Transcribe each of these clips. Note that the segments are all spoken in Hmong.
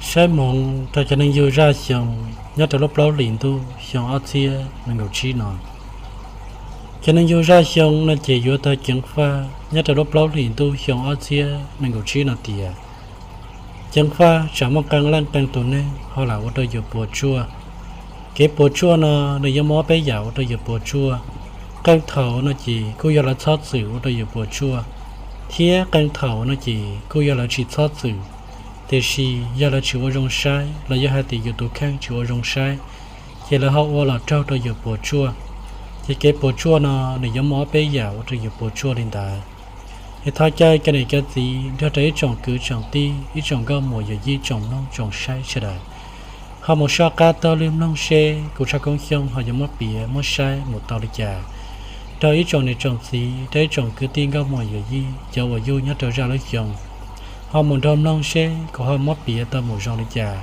Saib hmoov rau cov neeg yug zaj xyoo nyob rau lub plaub hlis ntuj xyoo ob txhiab nees nkaum tsib no. Cov neeg yug zaj xyoo no ces yuav tau ceev faj nyob rau lub plaub hlis ntuj xyoo ob txhiab nees nkaum tsib no tias ceev faj tsam muaj qee leej qee tus neeg ho lam ua rau yus puas tsuaj. Kev puas tsuaj no nws yuav muaj ob peb yam ua rau yus puas tsuaj. Qee thaum no ces kuj yog lawv txhob txwm ua rau yus puas tsuaj, thiab qee thaum no ces kuj yog lawv tsis txhob txwm, tiam sis yog lawv tsis ua zoo saib los yog hais tias yus tus kheej tsis ua zoo saib, ces lawv ho ua los raug rau yus puas tsuaj. Ces kev puas tsuaj no nws yuav muaj ob peb yam ua rau yus puas tsuaj li ntawd. Es thov caw cov niam cov txiv nrog rau ib tsoom kwv tsoom tij, ib tsoom nkauj muam yawm yij, tsoom mloog tsoom saib sawv daws ho mus soj qab taug lwg mloog seb kuv Tshaj Koob Xyooj ho yuav muab piav muab saib mus tau li cas rau ib tsoom niam tsoom txiv, rau ib tsoom kwv tij nkauj muam yawm yij cov uas yug nyob rau zaj lub xyoo. Ho mus nrog mloog seb kuv ho muab piav tau mus zoo li cas.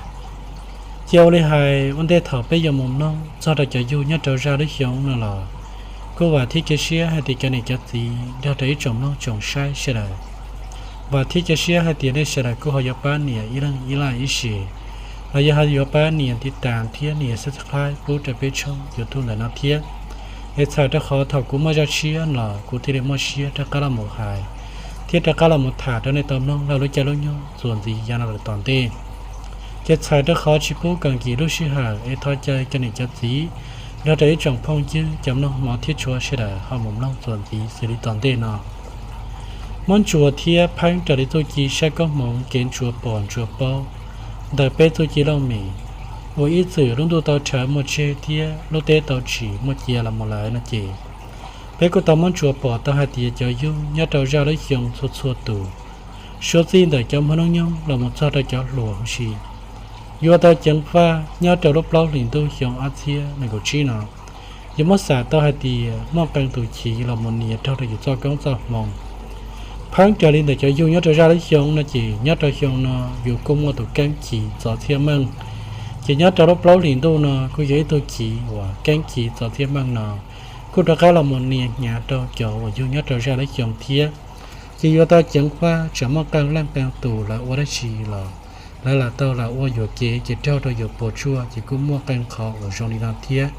Cia ua li hais ua ntej thaum peb yuav mus mloog txog rau cov yug nyob rau zaj lub xyoo no los, kuj vam thiab cia siab hais tias cov niam cov txiv nrog rau ib tsoom mloog tsoom saib sawv daws, vam thiab cia siab hais tias nej sawv daws kuj ho yuav pab nias ib leeg ib like ib share, los yog ho yuav pab nias tiv tas thiab nias subscribe pub rau peb tshooj YouTube ntawm no thiab. Es txhawm rau qhov thaum kuv muaj zaj tshiab los kuv thiaj li muaj siab rov qab los mus hais thiab rov qab los mus tham rau nej tau mloog laug lub caij lub nyoog txuas ntxiv yav no lawm tom ntej. Ces txhawm rau qhov tsis pub kom nkim lub sij hawm es thov caw cov niam cov txiv nrog rau ib tsoom phooj ywg cov mloog hmov thiab tshua sawv daws ho mus mloog txuas ntxiv xws li tom ntej no. Muab ntsuas thiab pheeb raws li txuj ci saib koob hmoov kev ntsuas pom ntsuas paub ntawm peb txuj ci looj mem uas ib txwm lub ntuj tau rhawv muaj tseg thiab lub teb tau tsim muaj cia los mus lawm no ces, peb kuj tau muab ntsuas pom tau hais tias cov yug nyob rau zaj lub xyoo txhua txhua tus, suav txij ntawm cov hmoob noob nyoog los mus txog rau cov hluas huv si, yuav tau ceev faj nyob rau lub plaub hlis ntuj xyoo ob txhiab nees nkaum tsib no. Yuav muab xam tau hais tias muaj qee tus chiv los mus nias raug rau yus txoj koob txoj hmoo. Pheeb raws li ntawm cov yug nyob rau zaj lub xyoo no ces nyob rau xyoo no yus kuj muaj tus keeb chiv txov txhiaj meej. Ces nyob rau lub plaub hlis ntuj no kuj yog ib tug chiv uas keeb chiv txov txhiaj meej no kuj rov qab los mus nias hnyav rau cov uas yug nyob rau zaj lub xyoo thiab. Ces yuav tau ceev faj tsam muaj qee leej qee tus lawv ua dab tsi los lawv lam tau lam ua yuam kev ces raug rau yus puas tsuaj ces kuj muaj qee qhov uas zoo li no thiab.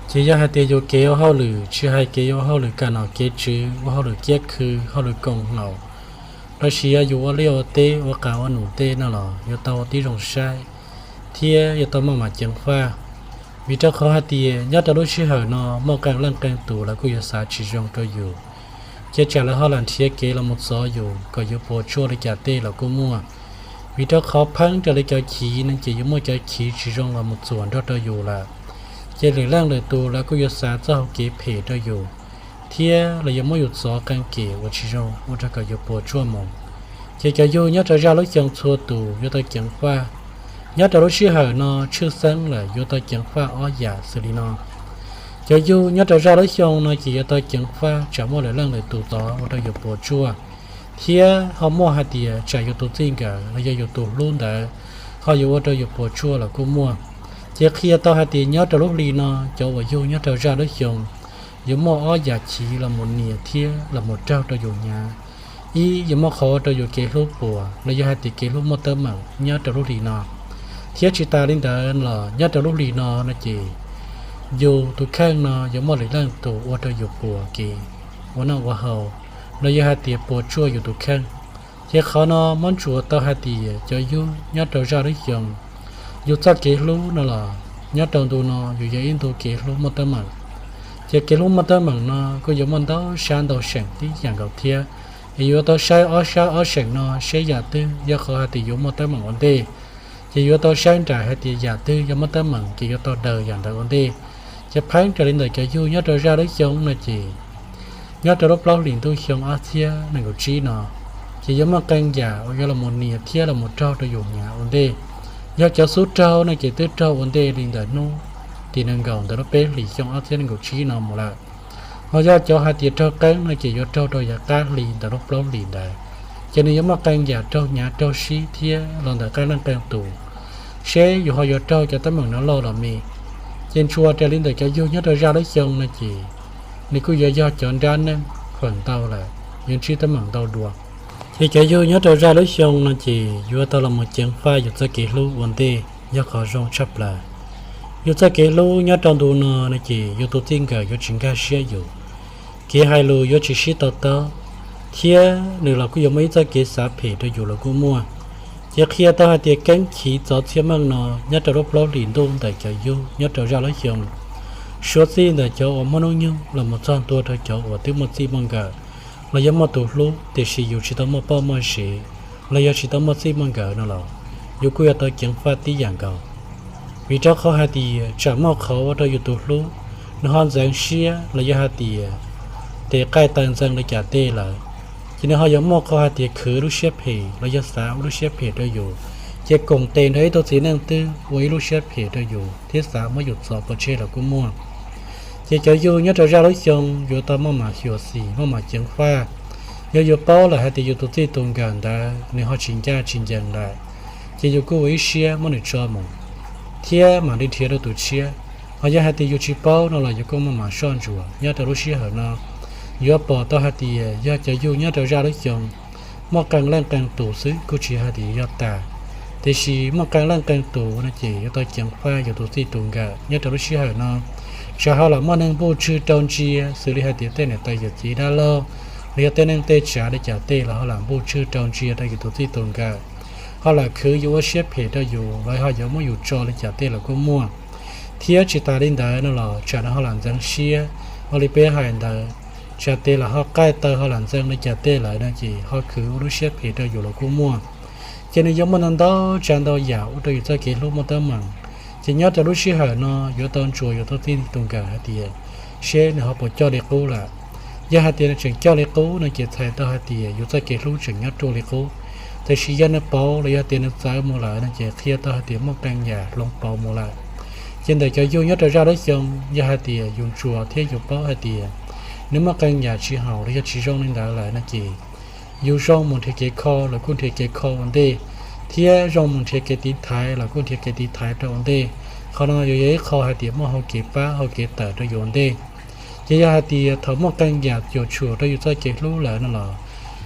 Ces yog hais tias yus kev ua hauj lwm, tsis hais kev ua hauj lwm kam nom kev tswv, ua hauj lwm kiab khw, hauj lwm koom haum, los sis yog yus ua liaj ua teb ua qas ua num tej no los yuav tau ua tib zoo saib thiab yuav tau maj mam ceev faj. Vim rau qhov hais tias nyob rau lub sij hawm no muaj qee leej qee tus lawv kuj yuav xav tsis zoo rau yus, ces tsam lawv ho lam nrhiav kev los mus txov yus kom yus puas tsuaj li cas tej los kuj muaj. Vim rau qhov pheeb raws li cov chiv no ces yuav muaj cov chiv tsis zoo los mus txuam nrog rau yus lawm, ces lwm leej lwm tus lawv kuj yuav xav txoj hau kev phem rau yus, thiab lawv yuav muab yus txov qee kem uas tsis zoo ua rau kom yus puas tsuaj mus. Ces cov yug nyob rau zaj lub xyoo txhua tus yuav tau ceev faj. Nyob rau lub sij hawm no tshwj xeeb lawm yuav tau ceev faj ob yam xws li no. Cov yug nyob rau zaj lub xyoo no ces yuav tau ceev faj tsam muaj lwm leej lwm tus txov ua rau yus puas tsuaj, thiab ho muaj hais tias tsam yus tus txij nkawm los yog yus tus hlub ntawd ho yuav ua rau yus puas tsuaj los kuj muaj. Ces qhia tau hais tias nyob rau lub hli no cov uas yug nyob rau zaj lub xyoo yuav muaj ob yam chiv los mus nias thiab los mus raug rau yus hnyav. Ib, yuav muaj qhov ua rau yus kev hlub puas los yog hais tias kev hlub muaj teeb meem nyob rau lub hli no. Thiab tsis tas li ntawd los nyob rau lub hli no no ces yus tus kheej no yuav muaj lwm leej tus ua rau yus puas kev ua noj ua haus los yog hais tias puas tsuaj yus tus kheej. Ces qhov no muab ntsuas tau hais tias cov yug nyob rau zaj lub xyoo, yus txoj kev hlub no los nyob rau ntu no yus yog ib ntu kev hlub muaj teeb meem. Ces kev hlub muaj teeb meem no kuj yuav muaj ntau sab ntau seem tib yam nkaus thiab. Es yuav tau saib ob sab ob seem no seb yam twg yog qhov hais tias yuav muaj teeb meem ua ntej. Ces yuav tau saib nraim hais tias yam twg yog muaj teeb meem ces yuav tau daws yam ntawd ua ntej. Ces pheeb raws li ntawm cov yug nyob rau zaj lub xyoo no ces nyob rau lub plaub hlis ntuj xyoo ob txhiab nees nkaum tsib no, ces yuav muaj qee yam uas yuav los mus nias thiab los mus raug rau yus hnyav ua ntej. Yog cov xub raug no ces twb raug ua ntej li ntawm hnub tim nees nkaum ntawm lub peb hlis xyoo ob txhiab nees nkaum tsib no mus lawm. Ho yog cov hais tias raug qeeb no ces yuav raug rau yav qab hli ntawm lub plaub hlis ntawd. Ces nws yuav muaj qee yam raug hnyav raug sib thiab los ntawm qee leej qee tus, seb yus ho yuav raug cov teeb meem no loj los me. Ces ntsuas raws li ntawm cov yug nyob rau zaj lub xyoo no ces nws kuj yuav yog cov nrab neej feem ntau lawm, yuav ntsib teeb meem ntau dua. Ces cov yug nyob rau zaj lub xyoo no ces yuav tau los mus ceev faj yus txoj kev hlub ua ntej yog qhov zoo tshaj plaws. Yus txoj kev hlub nyob rau ntu no no ces yus tus txij nkawm yuav tsis nkag siab yus, kev hais lus yuav tsis sib to taub, thiab nws los kuj yuav muaj ib txoj kev xav phem rau yus los kuj muaj. Ces qhia tau hais tias keeb chiv txov txhiaj meej no nyob rau lub plaub hlis ntuj ntawm cov yug nyob rau zaj lub xyoo, suav txij ntawm cov uas muaj hnub nyoog los mus txog ntua rau cov uas twb muaj txij muaj nkawm, los yog muaj tus hlub tiam sis yus tsis tau muaj poj muaj sev, los yog tsis tau muaj txij muaj nkawm no los yus kuj yuav tau ceev faj tib yam nkaus. Vim rau qhov hais tias tsam muaj qhov ua rau yus tus hlub nws ho ntxeev siab los yog hais tias tes qaij taw ntxeev li cas tej lawm, ces nws ho yuav muaj qhov hais tias khwv lub siab phem los yog xav ua lub siab phem rau yus, ces koom tes nrog ib tug txiv neej twg ua ib lub siab phem rau yus thiab xav muab yus txov pov tseg los kuj muaj. Ces cov yug nyob rau zaj lub xyoo yuav tau maj mam xyuam xim maj mam ceev faj. Yog yus paub lawm hais tias yus tus txij tus nkawm ntawd nws ho tsis ncaj tsis ncees lawm, ces yus kuj ua ib siab muab nws tso mus thiab mam li nrhiav rau tus tshiab. Ho yog hais tias yus tsis paub no los yus kuj maj mam soj ntsuam nyob rau lub sij hawm no. Yuav pom tau hais tias yog cov yug nyob rau zaj lub xyoo muaj qee leej qee tus xwb kuj tsis hais tias yog tas, tiam sis muaj qee leej qee tus no ces yuav tau ceev faj yus tus txij tus nkawm nyob rau lub sij hawm no. Tsam ho lam muaj neeg npuj tswg rau ntsia xws li hais tias tej niam tais yawm txiv dab laug, los yog tej neeg tej tsav li cas tej los ho lam npuj tswg rau ntsia rau yus tus txij tus nkawm, ho lam khwv yus ua siab phem rau yus los ho yuav muab yus tso li cas tej los kuj muaj. Thiab tsis tas li ntawd no los tsam nws ho lam ntxeev siab ua li peb hais ntawd, tsam tes lam ho qaij taw ho lam ntxeev li cas tej lawm no ces ho khwv ua lub siab phem rau yus los kuj muaj. Ces nws yuav muaj ntau ntau tsav ntau yam ua rau yus txoj kev hlub muaj teeb meem. Ces nyob rau lub sij hawm no yuav tau ntsuas yus tus txij tus nkawm hais tias seb nws ho puas coj li qub lawm. Yog hais tias nws tseem coj li qub no ces txhais tau hais tias yus txoj kev hlub tseem nyob ruaj li qub. Tiam sis yog nws pauv los yog tias nws txawv mus lawm no ces qhia tau hais tias muaj qee yam hloov pauv mus lawm. Ces ntawm cov yug nyob rau zaj lub xyoo, yog hais tias yus ntsuas thiab yus paub hais tias nws muaj qee yam tsis haum los yog tsis zoo li ntawd lawm no ces yus zoo mus nrhiav kev kho los kuj nrhiav kev kho ua ntej, thiab zoo mus nrhiav kev tiv thaiv los kuj nrhiav kev tiv thaiv rau ua ntej. Qhov no yuav yog ib qho hais tias muaj hau kev pab hau kev tawm rau yus ua ntej. Ces yog hais tias thaum muaj qee yam cuam tshuam rau yus txoj kev hlub lawm no los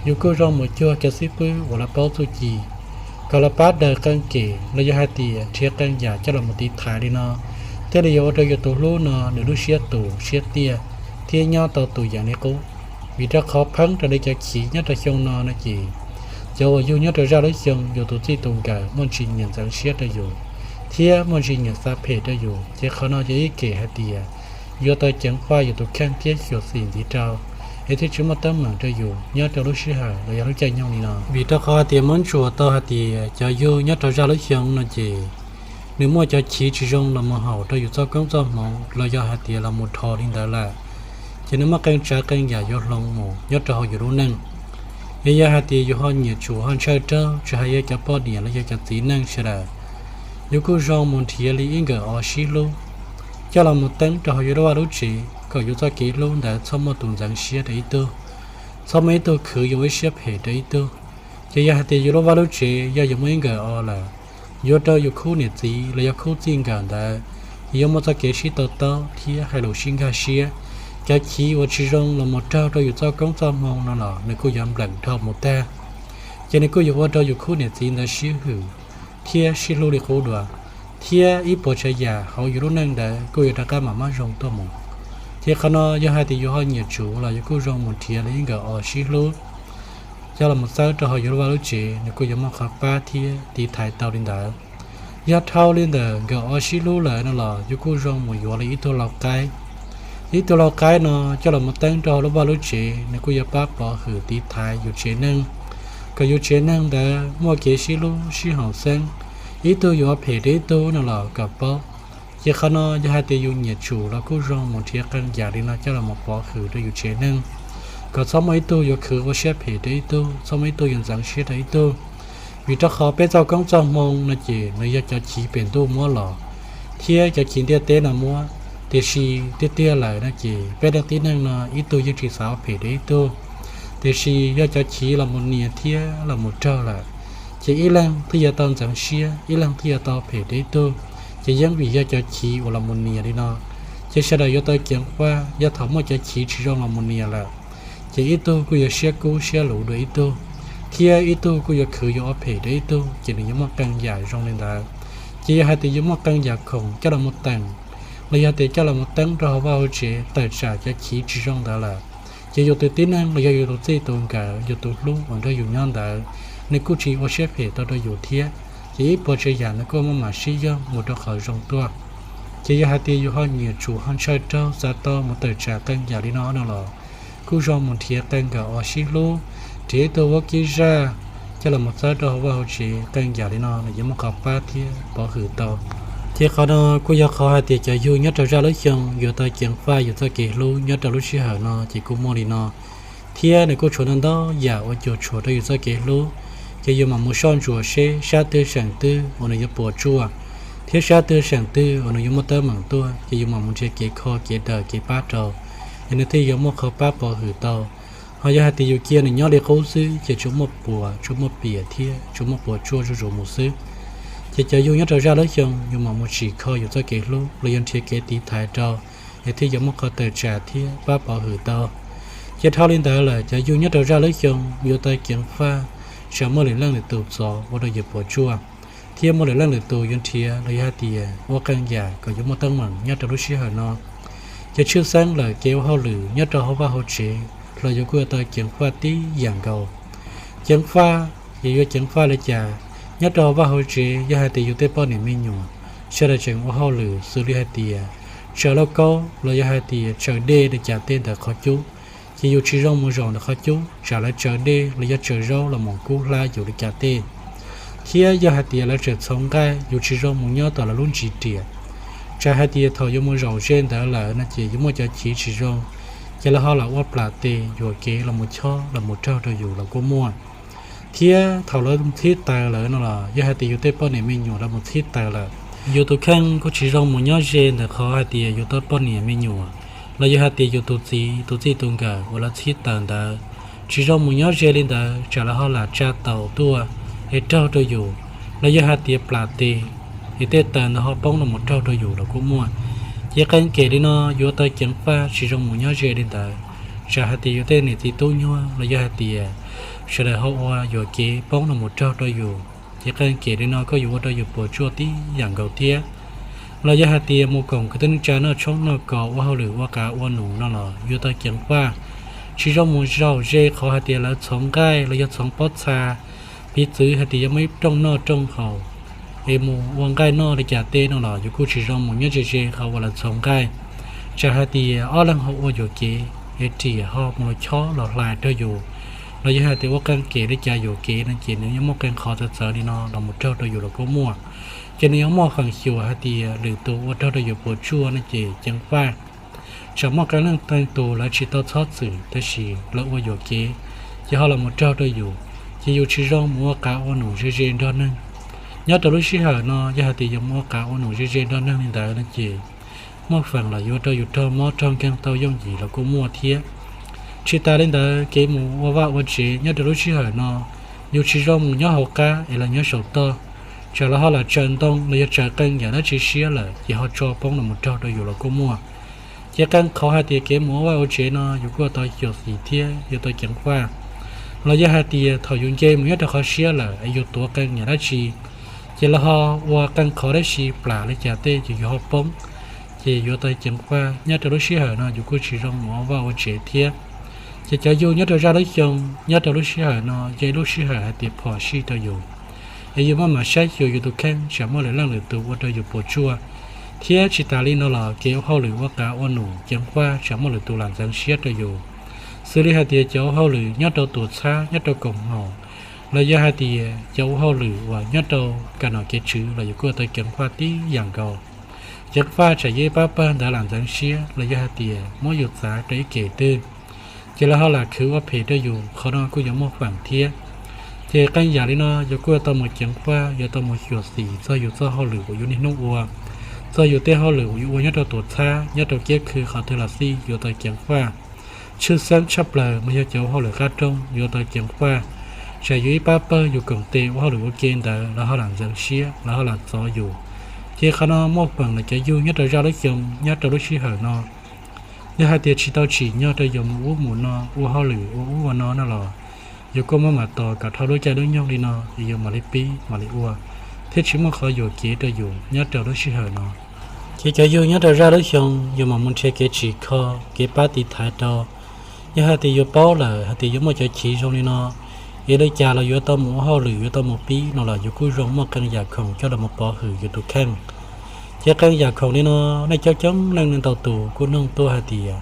yus kuj zoo mus cuag cov xib fwb uas lawv paub txuj ci kom lawv pab daws qee kem los yog hais tias nrhiav qee yam coj los mus tiv thaiv li no, thiaj li yuav ua rau yus tus hlub no nws lub siab tus siab tiaj thiab nyob tau tus yees li qub. Vim rau qhov pheeb raws li cov chiv nyob rau xyoo no no ces cov uas yug nyob rau zaj lub xyoo yus tus txij tus nkawm muaj ntsis nyiam ntxeev siab rau yus thiab muaj ntsis nyiam xav phem rau yus, ces qhov no yog ib kem hais tias yuav tau ceev faj yus tus kheej thiab xyuam xim ntxiv rau, es thiaj tsis muaj teeb meem rau yus nyob rau lub sij hawm los yog lub caij nyoog li no. Vim rau qhov hais tias muab ntsuas tau hais tias cov yug nyob rau zaj lub xyoo no ces nws muaj cov chiv tsis zoo los mus haum rau yus txoj koob txoj hmoov los yog hais tias los mus dhos li ntawd lawm, ces nws muaj qee tsav qee yam yuav hloov mus nyob rau hauv yus lub neej. Yog, yog hais tias yus ho nyiam tsum ho ntshaw raug tsis hais yog cov poj niam los yog cov txiv neej sawv daws, yus kuj zoo mus nrhiav li ib nkawm o sib hlub coj los mus teeb rau hauv yus lub vaj lub tsev kom yus txoj kev hlub ntawd txhob muaj tus ntxeev siab rau ib tug, txhob muaj ib tug khwv yus ib siab phem rau ib tug. Ces yog hais tias yus lub vaj lub tsev yog yus muaj ib nkawm o lawm, yuav rau yus khub niam txiv los yog khub txij nkawm ntawd yuav muaj txoj kev sib to taub thiab hais lus sib nkag siab. Cov chiv uas tsis zoo los mus raug rau yus txoj koob txoj hmoov no los nws kuj yuav npleem dhau mus tag. Ces nws kuj yuav ua rau yus khub niam txiv ntawd sib hwm thiab sib hlub li qub dua, thiab ib puas tsav yam hauv yus lub neej ntawd kuj yuav rov qab mam muab zoo tuaj mus. Ces qhov no yog hais tias yus ho nyiam tsum los yus kuj zoo mus nrhiav li ib nkawm o sib hlub coj los mus txawb rau hauv yus lub vaj lub tsev, nws kuj yuav muaj qhov pab thiab tiv thaiv tau li ntawd. Yog dhau li ntawm nkawm o sib hlub lawm no los yus kuj zoo mus yuav li ib tug lau qaib. Ib tug lau qaib no coj los mus teeb rau hauv lub vaj lub tsev, nws kuj yuav pab pov hwm tiv thaiv yus tsev neeg, kom yus tsev neeg ntawd muaj kev sib hlub sib haum xeeb, ib tug yuav phem rau ib tug no los kom paub. Ces qhov no yog hais tias yus nyiam tsum los kuj zoo mus nrhiav qee yam li no coj los mus pov hwm rau yus tsev neeg, kom txhob muaj ib tug yuav khwv ua siab phem rau ib tug, txhob muaj ib tug yuav ntxeev siab rau ib tug. Vim rau qhov peb txoj koob txoj hmoo no ces nws yog cov chiv pem ntuj muab los thiab cov chiv ntiaj teb no muab, tiam sis tiag tiag lawm no ces peb leej tib neeg no ib tug yeej tsis xav ua phem rau ib tug, tiam sis yog cov chiv los mus nias thiab los mus raug lawm, ces ib leeg thiaj yuav tau ntxeev siab, ib leeg thiaj yuav tau phem rau ib tug. Ces yeej vim yog cov chiv uas los mus nias li no, ces sawv daws yuav tau ceev faj. Yog thaum muaj cov chiv tsis zoo los mus nias lawm, ces ib tug kuj yuav siab kub siab luv dua ib tug, thiab ib tug kuj yuav khwv yuav ua phem rau ib tug, ces nws yuav muaj qee yam zoo li ntawd. Ces yog hais tias yuav muaj qee yam khoom coj los mus teem, los yog hais tias coj los mus teeb rau hauv vaj hauv tsev tawm tsam cov chiv tsis zoo ntawd lawm, ces yus tus tib neeg los yog yus tus txij tus nkawm, yus tus hlub uas nrog yus nyob ntawd, nws kuj tsis ua siab phem tau rau yus thiab. Ces ib puas tsav yam nws kuj muaj mam sib yoog mus rau qhov zoo tuaj. Ces yog hais tias yus ho nyiam tsum ho ntshaw raug xav tau mus tawm tsam qee yam li no no los, kuj zoo mus nrhiav qee nkawm uas sib hlub, nrhiav ib tug vaub kib zaj coj los mus txawb rau hauv vaj hauv tsev qee yam li no, nws yuav muaj qhov pab thiab pov hwm tau. Ces qhov no kuj yog qhov hais tias cov yug nyob rau zaj lub xyoo yuav tau ceev faj yus txoj kev hlub nyob rau lub sij hawm no ces kuj muaj li no, thiab nws kuj tshuav ntau ntau yam uas cuam tshuam rau yus txoj kev hlub. Ces yus mam mus soj ntsuam seb sab twg seem twg uas nws yuav puas tsuaj, thiab sab twg seem twg uas nws yuav muaj teeb meem tuaj, ces yus mam mus nrhiav kev kho kev daws kev pab rau, es nws thiaj yuav muaj qhov pab pov hwm tau. Ho yog hais tias yus cia nws nyob li qub xwb ces tsuas muaj puas tsuas muaj piam thiab tsuas muaj puas tsuaj zuj zus mus xwb. Ces cov yug nyob rau zaj lub xyoo yus mam mus tsim kho yus txoj kev hlub los yog nrhiav kev tiv thaiv rau, es thiaj yuav muaj qhov tawm tsam thiab pab pov hwm tau. Ces dhau li ntawd lawm cov yug nyob rau zaj lub xyoo yuav tau ceev faj, tsam muaj lwm leej lwm tus txov ua rau yus puas tsuaj, thiab muaj lwm leej lwm tus yuav nrhiav los yog hais tias ua qee yam kom yuav muaj teeb meem nyob rau lub sij hawm no. Ces tshwj xeeb lawm kev ua hauj lwm nyob rau hauv vaj hauv tsev los yuav kuj yuav tau ceev faj tib yam nkaus. Ceev faj, yus yuav ceev faj li cas? Nyob rau hauv vaj hauv tsev yog hais tias yus tej poj niam me nyuam, sawv daws tseem ua hauj lwm xws li hais tias tsaws lauj kaub los yog hais tias tsaws dej li cas tej ntawm qhov cub, ces yus tsis zoo mus zaum ntawm qhov cub tsam lawv tsaws dej los yog tsaws zaub los mus kub hlab yus li cas tej. Thiab yog hais tias lawv tseem txhoov nqaij, yus tsis zoo mus nyob tom lawv lub ntsis riam, tsam hais tias thaum yuav mus zaum ze ntawd lawm no ces yuav muaj cov chiv tsis zoo, ces lawv ho lam ua plam tes yuam kev los mus chob los mus raug rau yus los kuj muaj. Thiab thaum lawv txhib taws lawm no los yog hais tias yus tej poj niam me nyuam lawv mus txhib taws lawm, yus tus kheej kuj tsis zoo mus nyob ze ntawm qhov hais tias yus tej poj niam me nyuam los yog hais tias yus tus txiv tus txij tus nkawm uas lawv txhib taws ntawd. Tsis zoo mus nyob ze li ntawd tsam lawv ho lam tsa taus tuaj es raug rau yus, los yog hais tias plam tes es tej taws ntawd ho poob los mus raug rau yus los kuj muaj. Ces qee kem li no yuav tau ceev faj tsis zoo mus nyob ze li ntawd, tsam hais tias yus tej niam txiv tub nyuag los yog hais tias sawv daws ho ua yuam kev poob los mus raug rau yus. Ces qee kem li no kuj yuav ua rau yus puas tsuaj tib yam nkaus thiab. Los yog hais tias mus koom kwv tij neej tsa noj tshoob noj kos ua hauj lwm ua qav ua num no los yuav tau ceev faj, tsis zoo mus zaum ze qhov hais tias lawv txhoov nqaij los yog txhoov pob txha. Piv txwv hais tias yog muaj ib rooj noj rooj haus es mus ua nqaij noj li cas tej no los yus kuj tsis zoo mus nyob ze ze qhov uas lawv txhoov nqaij, tsam hais tias ob leeg ho ua yuam kev es riam ho mus los chob los hlais rau yus, los yog hais tias ua qee kem li cas yuam kev no ces nws yuav muaj qee qhov txawv txawv li no los mus raug rau yus los kuj muaj. Ces nws yuav muaj feem xyuam hais tias lwm tus ua raug rau yus puas tsuaj no ces ceev faj. Tsam muaj qee leej qee tus lawv tsis tau txhob txwm tab sis lawv ua yuam kev, ces ho los mus raug rau yus, ces yus tsis zoo mus ua qav ua num ze ze nrog neeg. Nyob rau lub sij hawm no yog hais tias yus mus ua qav ua num ze ze nrog neeg li ntawd no ces muaj feem los yuav ua rau yus raug mob raug nkeeg tau yooj yim los kuj muaj thiab. Tsis tas li ntawd kev mus ua vaj ua tsev nyob rau lub sij hawm no, yus tsis zoo mus nyob hauv qab es los nyob saum toj, tsam lawv ho lam tsaws ntoo los yog tsaws qee yam dab tsi siab lawm ces ho tso poob los mus raug rau yus los kuj muaj. Ces qee qhov hais tias kev mus ua vaj ua tsev no yus kuj yuav tau xyuam xim thiab yuav tau ceev faj. Los yog hais tias thaum yus nce mus nyob rau qhov siab lawm es yus tuav qee yam dab tsi, ces lawv ho ua qee qhov dab tsi plam li cas tej ces yus ho poob, ces yuav tau ceev faj. Nyob rau lub sij hawm no yus kuj tsis zoo mus ua vaj ua tsev thiab. Ces cov yug nyob rau zaj lub xyoo, nyob rau lub sij hawm no yog ib lub sij hawm hais tias phom sij rau yus, es yus maj mam saib xyuas yus tus kheej tsam muaj lwm leej lwm tus ua rau yus puas tsuaj. Thiab tsis tas li no los kev ua hauj lwm ua qav ua num ceev faj tsam muaj lwm tus lam ntxeev siab rau yus, xws li hais tias cov ua hauj lwm nyob rau tuam txhab nyob rau koom haum, los yog hais tias cov ua hauj lwm uas nyob rau kam nom kev tswv los yus kuj yuav tau ceev faj tib yam nkaus. Ceev faj tsam yog ib pab pawg ntawd lam ntxeev siab los yog hais tias muab yus txav rau ib kem twg, ces lawv ho lam khwv ua phem rau yus, qhov no kuj yuav muaj feem thiab. Ces qee yam li no yus kuj yuav tau mus ceev faj, yuav tau mus xyuam xim txog yus txoj hauj lwm uas yus niaj hnub ua, txog yus tej hauj lwm uas yus ua nyob rau tuam txhab nyob rau kiab khw qhov twg los xij yuav tau ceev faj. Tshwj xeeb tshaj plaws mas yog cov ua hauj lwm qab rooj yuav tau ceev faj, tsam yus ib pab pawg yus koom tes ua hauj lwm ua ke ntawd lawv ho lam ntxeev siab lawv ho lam txov yus. Ces qhov no muaj feem los cov yug nyob rau zaj lub xyoo nyob rau lub sij hawm no, yog hais tias tsis tau tsim nyog rau yus mus ub mus no ua hauj lwm ua ub ua no no los Yus kuj muab mam tos kom dhau lub caij lub nyoog li no es yus mam li pib mam li ua, thiab tsis muaj qhov yuam kev rau yus nyob rau lub sij hawm no. Ces cov yug nyob rau zaj lub xyoo yus mam mus nrhiav kev tsim kho, kev pab tiv thaiv rau. Yog hais tias yus paub lawm hais tias yuav muaj cov chiv zoo li no, es li cas los yuav tau mus ua hauj lwm yuav tau mus pib no los yus kuj zoo muaj qee yam khoom coj los pov hwm yus tus kheej. Ces qee yam khoom li no, nej coob coob leej neeg ntau tus kuj nug tuaj hais tias,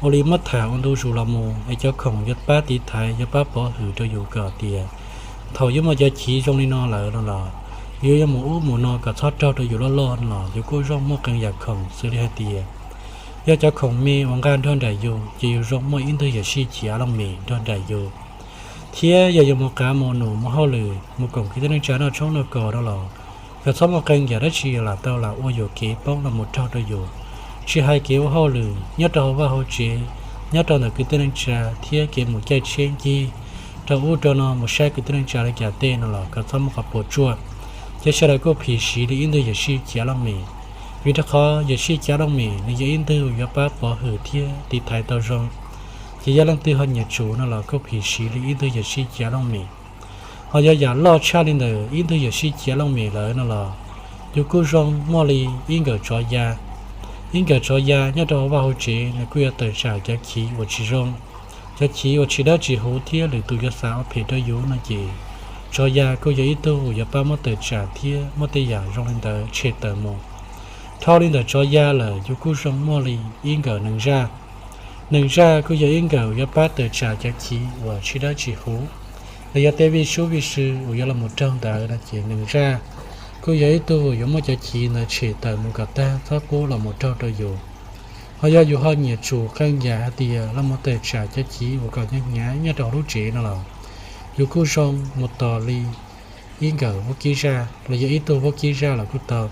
ua li muab tham ua ntu zus los mus es cov khoom yuav pab tiv thaiv yuav pab pov hwm rau yus kom tias thaum yuav muaj cov chiv zoo li no lawm no los yus yuav mus ub mus no kom txhob raug rau yus loj loj no los yus kuj zoo muaj qee yam khoom xws li hais tias, yog cov khoom me uas nqa nrog nraim yus ces yus zoo muaj ib ntwg yam sij ciav looj mem nrog nraim yus. Thiab yog yus mus qav mus num mus hauj lwm mus koom kwv tij neej tsa noj tshoob noj kos no los kom txhob muaj qee yam dab tsi lam tau lam ua yuam kev poob los mus raug rau yus. Tsis hais kev ua hauj lwm nyob rau hauv vaj hauv tsev, nyob rau ntawm kwv tij neej tsa thiab kev mus caij tsheb ncig rau ub rau no mus saib kwv tij neej tsa li cas tej no los kom txhob muaj qhov puas tsuaj. Ces sawv daws kuj phim siv li ib ntwg yam sij ciav looj mem, vim rau qhov yam sij ciav looj mem nws yog ib ntwg yuav pab pov hwm thiab tiv thaiv tau zoo. Ces yog leej twg ho nyiam tsum no los kuj phim siv li ib ntwg yam sij ciav looj mem. Ho yog yam loj tshaj li ntawm ib ntwg yam sij ciav looj mem lawm no los yus kuj zoo muaj li ib nkawm tsov ya. Ib nkawm tsov ya nyob rau hauv vaj hauv tsev nws kuj yuav tawm tsam cov chiv uas tsis zoo, cov chiv uas tsis dawb tsis huv thiab lwm tus yuav xav ua phem rau yus no ces tsov ya kuj yog ib tug yuav pab muab tawm tsam thiab muab tej yam zoo li ntawd tshem tawm mus. Dhau li ntawm tsov ya lawm yus kuj zoo muaj li ib nkawm nees zaj. Nees zaj kuj yog ib nkawm yuav pab tawm tsam cov chiv uas tsis dawb tsis huv, los yog tej vij sub vij sw uas yuav los mus raug ntawd no ces nees zaj kuj yog ib tug yuav muab cov chiv ntawd tshem tawm mus kom tag txhob pub los mus raug rau yus. Ho yog yus ho nyiam tsum qee yam hais tias los mus tawm tsam cov chiv uas kom hnyav hnyav nyob rau hauv lub tsev no los yus kuj zoo mus tos li ib nkawm vaub kib zaj los yog ib tug vaub kib zaj los kuj tau,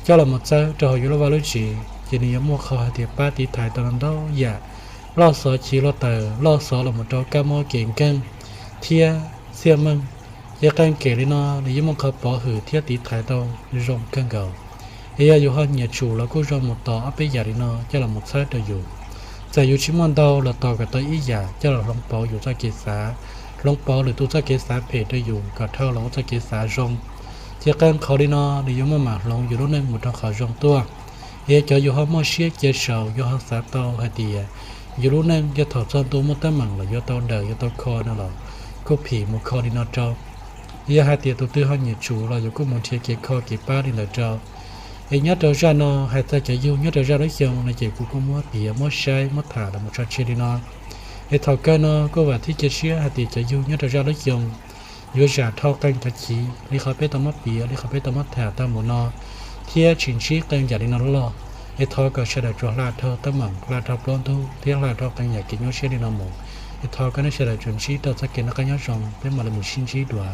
coj los mus txawb rau hauv yus lub vaj lub tsev ces nws yuav muaj qhov hais tias pab tiv thaiv tau ntau yam, loj xov chiv luaj taws, loj xov los mus rau kab mob kev nkeeg thiab txhiaj meej. Ces qee kem li no nws yeej muaj qhov pov hwm thiab tiv thaiv tau zoo kawg nkaus. Es yog yus ho nyiam tsum los kuj zoo mus tos ob peb yam li no coj los mus txhawb rau yus. Txawm yus tsis muaj ntau los tos kom tau ib yam coj los hloov pauv yus txoj kev xav, hloov pauv lwm tus txoj kev xav phem rau yus kom dhau los ua txoj kev xav zoo. Ces qee qhov li no nws yuav muaj mam hloov yus lub neej mus rau qhov zoo tuaj. Es cov yus ho muaj siab cia saum yus ho xav tau hais tias yus lub neej yog thaum txog ntua muaj teeb meem los yuav tau daws yuav tau kho no los kuj phim mus kho li no rau. Yog hais tias tus twg ho nyiam tsum los yus kuj mus nrhiav kev kho kev pab li ntawd rau. Es nyob rau zaj no hais txog cov yug nyob rau zaj lub xyoo no ces kuv kuj muab piav muab saib muab tham los mus tso tseg li no. Es thaum kawg no kuj vam thiab cia siab hais tias cov yug nyob rau zaj lub xyoo yuav zam dhau qee cov chiv li qhov peb tau muab piav li qhov peb tau muab tham tag mus no, thiab tsis ntsib qee yam li no loj. Es thov kom sawv daws tsuas hla dhau teeb meem, hla dhau plab ntug thiab hla dhau qee yam kev nyuaj siab li no mus. Es thov kom nej sawv daws tsuas ntsib rau txoj kev noj qab nyob zoo, peb mam li mus sib ntsib dua.